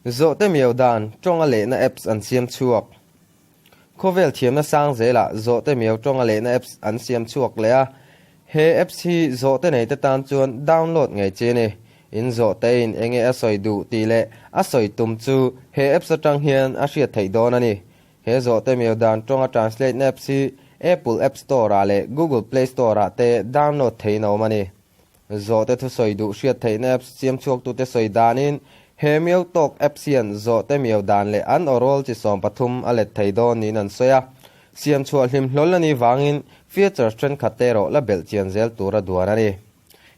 Zawhte miau dan tawnga lehna apps an siam chhuak. Khawvel thiamna sang zelah zawhte miau tawnga lehna apps an siam chhuak leh a, he apps hi zawhte neite tan chuan download ngei chi a ni. In zawhtein enge a sawi duh tih leh a sawi tum chu he apps atang hian a hriat theih dawn a ni. He zawhte miau dan tawnga translate na apps hi Apple App Store-ah leh Google Play Store-ah te download theihin a awm a ni. Zawhte thusawi duh hriat theihna apps siam chhuaktute sawi danin he miau tawk apps hian zawhte miau dan leh an awrawl chi 13 a let thei dawn niin an sawi a. Siam chhuah hlim hlawl a nih vangin features thenkhat te erawh la belh chian zel tura duan a ni.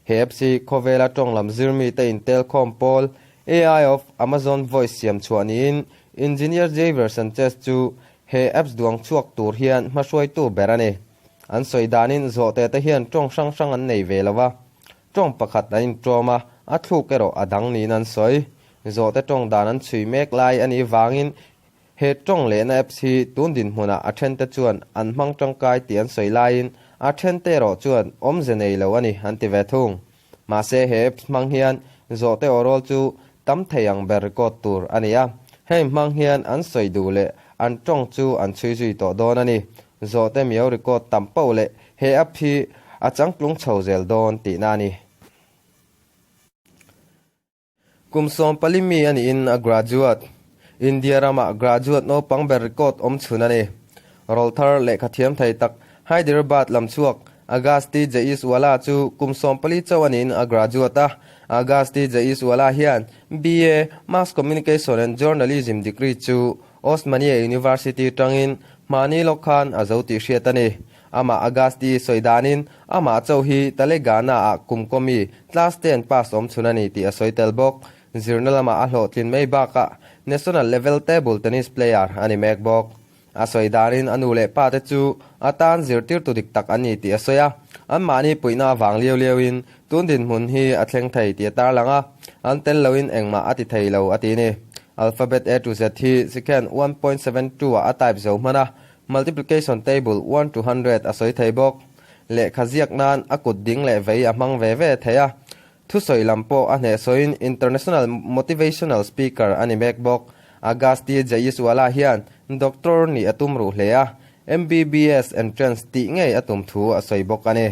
He apps hi khawvela tawng lam zirmite intelkhawm pawl AI of Amazon Voice siam chhuah niin Engineer Javier Sanchez chu he apps duang chhuak tur hian hmahruaitu ber a ni. An sawi danin zawhte te hian tawng hrang hrang an nei ve lo va, tawng pakhat an inṭawm a, a thluk erawh a dang niin an sawi. Zawhte tawng dan an chhui mek lai a nih vangin he tawng lehna apps hi tun dinhmunah a thente chuan an hmang tangkai tih an sawi laiin a thente erawh chuan awmze nei lo a ni an ti ve thung. Mahse he apps hmang hian zawhte awrawl chu tam thei ang ber record tur a ni a, heng hmang hian an sawi duh leh an tawng chu an chhui zui tawh dawn a ni. Zawhte miau record tam poh leh he app hi a changtlung chho zel dawn tihna a ni. Kum 14 mi a niin a graduate. India ramah graduate naupang ber record awm chhun a ni. Rawlthar lehkha thiam thei tak Hyderabad lam chhuak Agasti Jaiswala chu kum 14 chauh a niin a graduate a. Agasti Jaiswala hian BA, Mass Communication and Journalism degree chu Osmania University tangin hmani lawk khan a zo tih hriat a ni. Amah Agasti sawi danin amah chauh hi Talegana-ah kum kawmi class 10 pass awm chhun a ni tih a sawi tel bawk. Zirna lamah a hlawhtlin mai bakah national level table tennis player a ni mek bawk. A sawi danin a nu leh pa te chu a tan zirtirtu dik tak an ni tih a sawi a, anmahni puihna avang liau liauin tun dinhmun hi a thleng thei tih a tarlang a, an tel loin engmah a ti thei lo a ti ni. Alphabet A to Z hi second 1.72 ah a type zo hman a, Multiplication table 1 to 100 a sawi thei bawk. Lehkha ziak nan a kut ding leh vei a hmang ve ve thei a. Thusawi lam pawh a hnehsawiin international motivational speaker a ni mek bawk. Agasti Jaiswala hian doctor nih a tum ruh hle a, MBBS entrance tih ngei a tum thu a sawi bawk a ni.